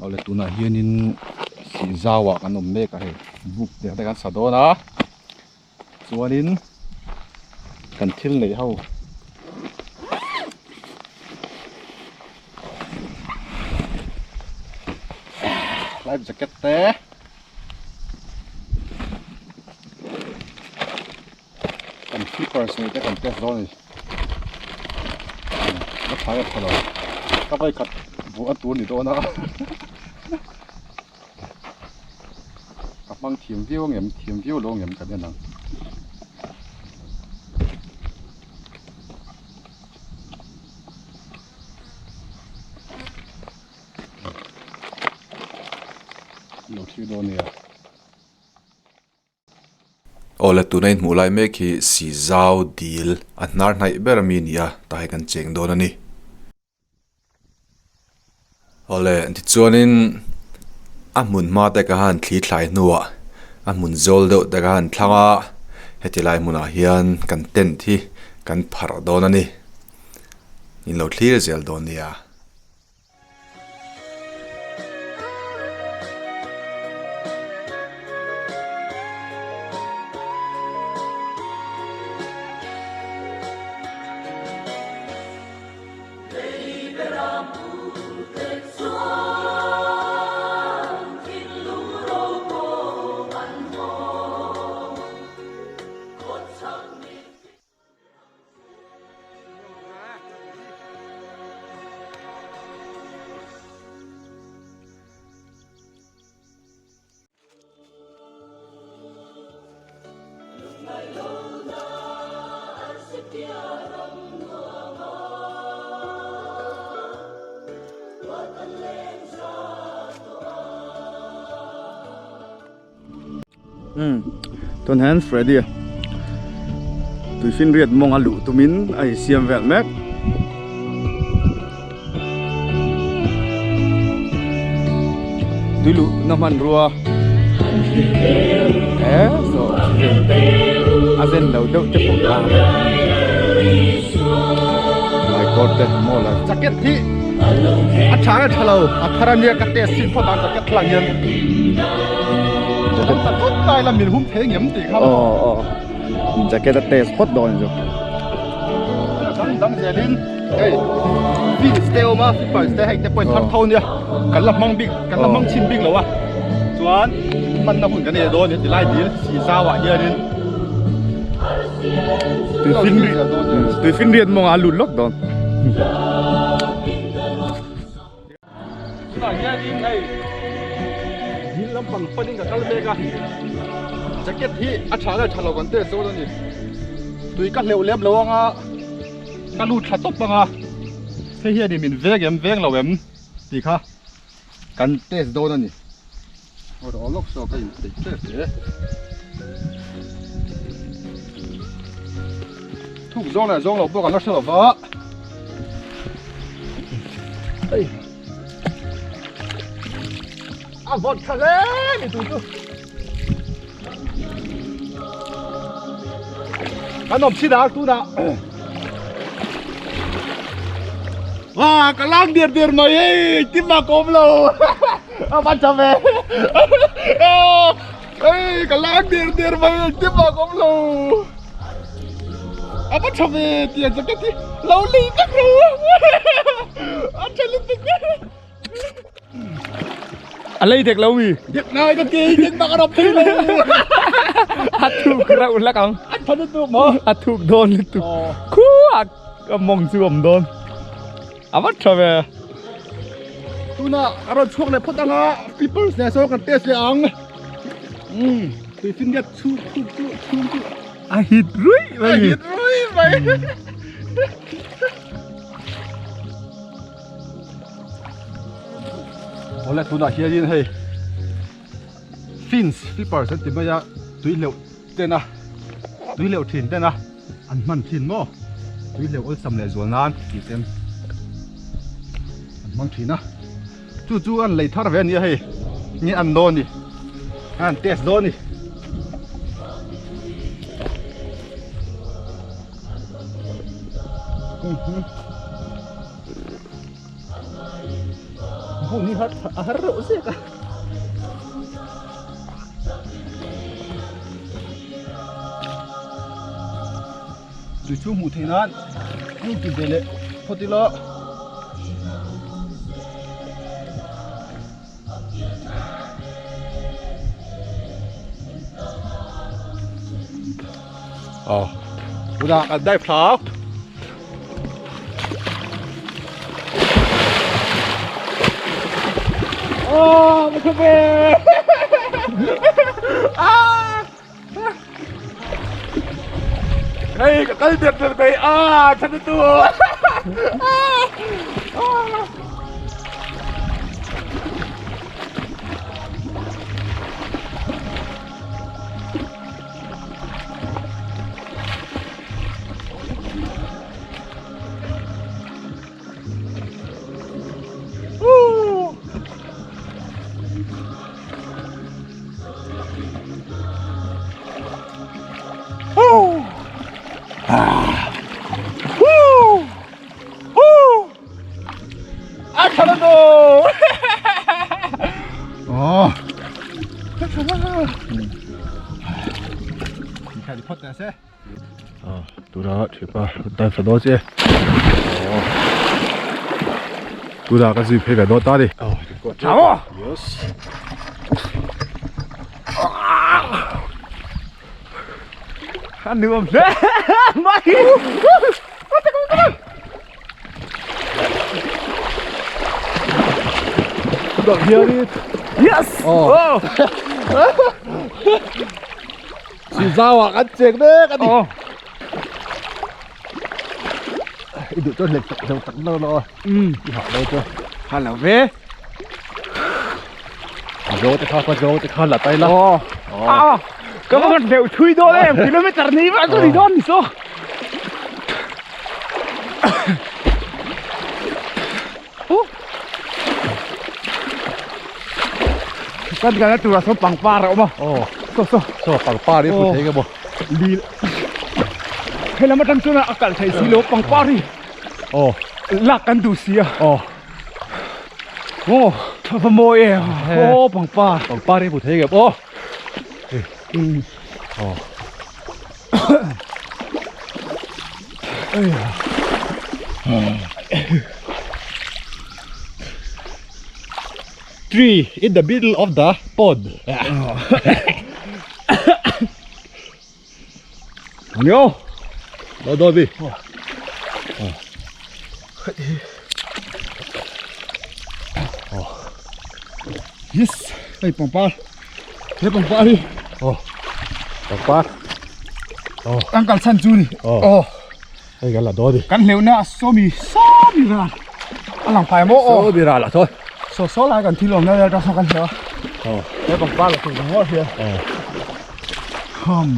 Awle tunah hianin sih zauah kan awm mek a hei buk te kan sa dawn a chuanin kan thil neih ho life jacket te Kan slippers neih te kan test dawn a ni. Ka tha ka tha lo. Ka vai khat buh a tur ni dawn a. Ka hmang thiam viau ang em thiam viau lo ang em kan en ang. Lo thlir dawn nia. Awle tuna in hmuh lai mek hi Sizau dil a hnar hnaih ber ami a ni a tah hi kan cheng dawn a ni. Awle tichuanin a hmun hma te ka han thli thlai hnuah a hmun zawl deuh te ka han thlang a heti lai hmunah hian kan tent hi kan pharh dawn a ni in lo thlir zel dawn nia. Tun hian Freddy tuifinriat mawng a luh tumin a insiam vel mek. Tui luhna hmanrua he saw a zen lo deuh te pawh a my god te maw la jacket hi a tha nge tha lo a thar ania ka test chin phawt ang jacket thlang hian jacket ta phawt lai la min hum thei ngem tih kha aw aw jacket a test phawt dawn chu dang dang zelin hei fins te awm a slippers te hei te pawh in thar tho nia kan la hmang bik kan la hmang chhin bik lo a chuan hmanna hun kan nei dawn a ni tilai dil si zauah hianin Tuifinriat mawngah a lut lawk dawn. Tunah hianin hei dil lampang panin ka kal mek a jacket hi a tha leh tha lo kan test dawn a ni tui ka hleuh lem lo anga ka lut thla tawp anga hei hianin min veng em veng lo em tih kha kan test dawn a ni. Aw lawk saw ka inpeih tep hle. Thuk zawng leh zawng lo pawh kan la hre lo va. Ei. A vawt tha hle ni tu chu. Kan awm chin ang tunah. Wah, ka lang dir dir mai hei, tim ma ka awm lo. A van tha ve. Ei, ka lang dir dir mai hei, tim ma ka awm lo. A van tha ve, tiang jacket hi lo lei vek ro. A tha lutuk. A lei dek lo mi. Dek nai ka ke dek bak a rap thei lo. A thuk reuh hlek ang. A tha lutuk maw? A thuk dawn lutuk. Khu a mawng chu awm dawn. A va tha ve. Tuna a rawn chhuak leh phawt anga slippers nen sawn kan test leh ang. Umm tui finriat chhu thuk chu chhung chu. A hit ruih mai. A hit ruih mai. Awle tunah hianin hei fins flippers an ti mai a tui hleuh ten a tui hleuh thin ten a an hman thin maw tui hleuh awlsam leh zual nan tih ten an hmang thin a chu chu an lei thar ve a nia hei nge an dawn ni an test dawn ni. Bun hi har a har reuh zek a. Tui chu hmuh theih nan hmun ti ve leh phawt ila. Aw tunah kan dive thla a. Aw ka tha ve ah Hei ka kal der der mai a tha na tu A tha na tu Aw a tha na Phawt teh se. Tuna thipa dive ta dawn che tuna ka zui phei ve dawn ta ni yes a nuam hle mai yes oh Zau ah kan cheng mek a ni. I duh chuan hlek tak hleuh tak lo lo a. I hah lo chu. Ha lo ve. Zo te kha kha zo te kha la tai la. Aw. Ka va han hleuh thui dawn em kilometer ni va chu ni dawn ni so. Kan kalna turah sawn pangpar a awm a. Aw. Saw saw. Saw pangpar hi a hmu thei nge maw? Lil. He lam atang chuan a kal thei si lo pangpar hi. Aw. Lak kan duh si a. Aw. Aw va mawi em. Aw pangpar. Pangpar hi a hmu thei nge maw? Aw. Tree in the middle of the pond. Yo. Lo do bi. Yes, hei pangpar. He pangpar hi. Oh. Pangpar. Oh. Kan kal chhan chu ni. Oh. Oh. Hei kan la do di. Kan hleuhna sawmi sawmi ral. A lang phai maw aw. Sawmi ral a thaw. Saw saw lai kan thil awmna vel atang sawn kan hleuh a. Oh. He pangpar la tur ngawt hian. Oh. Hum.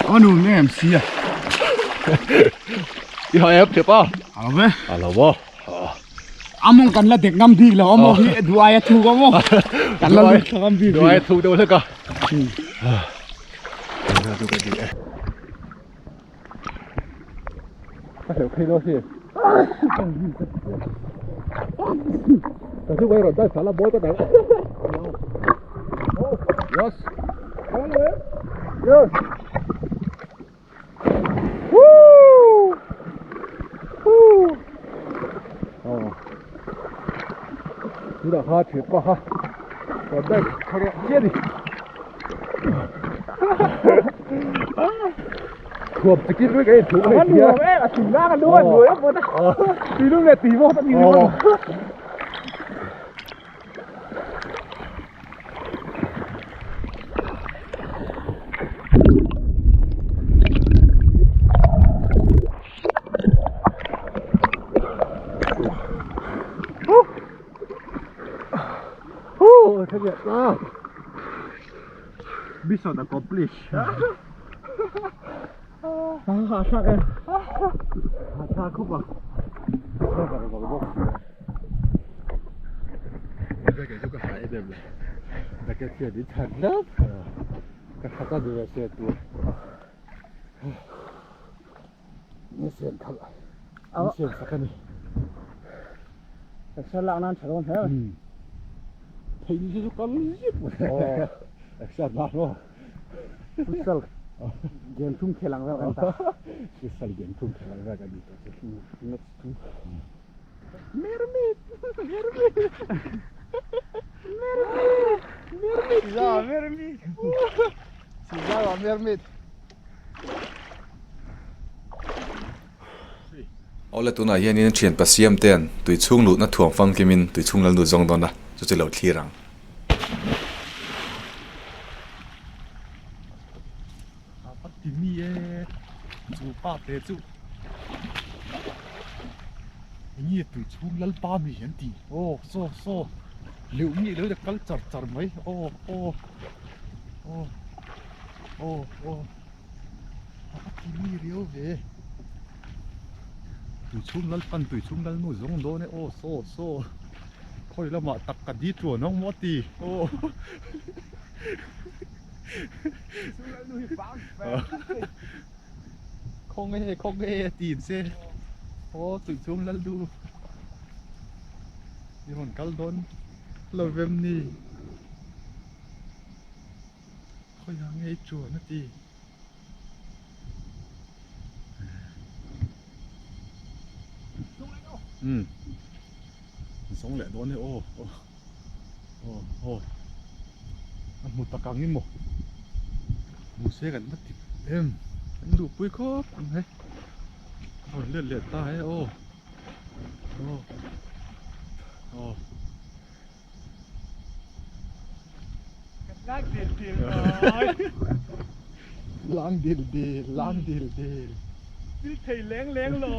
A nuam em si a. I ha em thiap a. A lo ve. A lo maw. A mawng kan la dek ngam bik lo a mawng hi duh aia thuk a maw. Kan la lut thla ngam bik. Duh aia thuk deuh hlek a. Ka hleuh phei dawn si. Ka chu kai rawn dai sala bawi ka dang. Yes. Yes. Woo! Woo! Oh. Tunah kha thir pa kha rawn dai kha reuh chiah a ni. Thuam chikin vek a inthuam a hei tia. A tui lang a lu a nuai a pawt a. Tui lum leh tui vawt a ni ringawt. Mission accomplished. Exer lak nan tha dawn hle mai. Thei ni chu kal zip mai. Exer lak maw? Futsal game thum khel ang vel kan ta. Futsal game thum khel ang vel kan ni tawh chu. Match thum. Mermaid! Mermaid! Mermaid! Mermaid! Ja, mermaid! Sizau ah mermaid. Awle tunah hianin thian pasiam ten tui chhung luhna thuam famkimin tui chhung lal nu zawng dawn a, chu chu lo thlir ang. A va ti mi e, chu pa te chu enge tui chhung lal pa mi an ti aw saw saw leuh mi lo ta kal char char mai aw aw aw aw aw. A va ti mi riau ve. Tui chhung lal pan tui chhung lal nu zawng dawn e aw saw saw khawi lamah tak ka di tluan ang maw ti aw. Khawnge khawnge a ti in se aw tui chhung lal nu i rawn kal dawn lo vem ni. Khawiah nge i chuan a ti? Umm zawng leh dawn e aw aw aw aw a hmu tak ang emaw hmu se kan va ti em kan duhpui khawp ang he a rawn let leh ta e aw aw aw. Lang dil dil mai. Lang dil dil, lang dil dil. Thil thei leng leng lo.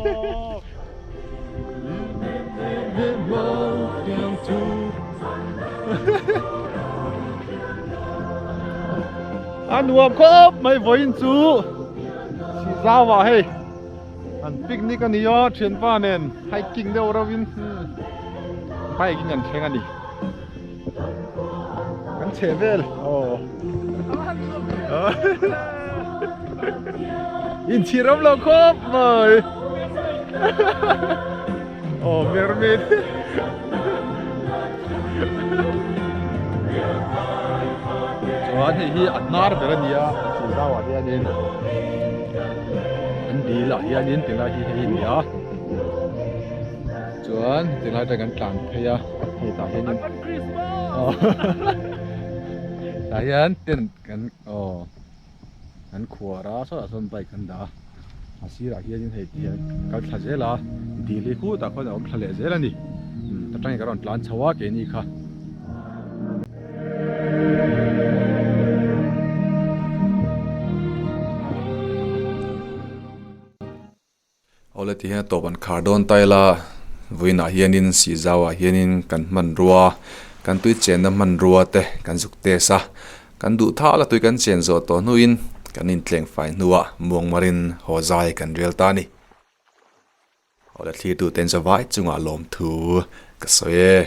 A nuam khawp mai vawiin chu Sihzau ah hei an picnic a ni a thianpa nen hiking deuh reuh in bike in an thleng a ni kan chheh vel aw inchhir awm lo khawp mai aw mermaid chuan hei hi a hnar ber a ni a chhizau ah hianin an dil ah hianin tilai hi hei a ni a chuan tilai te kan tlan phei a hei tah hianin tah hian tent kan aw An khuar a sawtah sawn bike an dah a a sirah hianin hei ti hian kal thla zel a dil hi khutah khuan a awm thla leh zel a ni ta tangin ka rawn tlan chho a keini kha. Awle ti hian a tawp an khar dawn ta ila vawiinah hianin sihzauah hianin kan hmanrua kan tui chenna hmanrua te kan zuk test a kan duh thah la tui kan chen zawh tawh hnuin kan intleng fai hnuah muangmarin haw zai kan rel ta a ni. Awle thlir tute in zavai chungah lawmthu ka sawi e.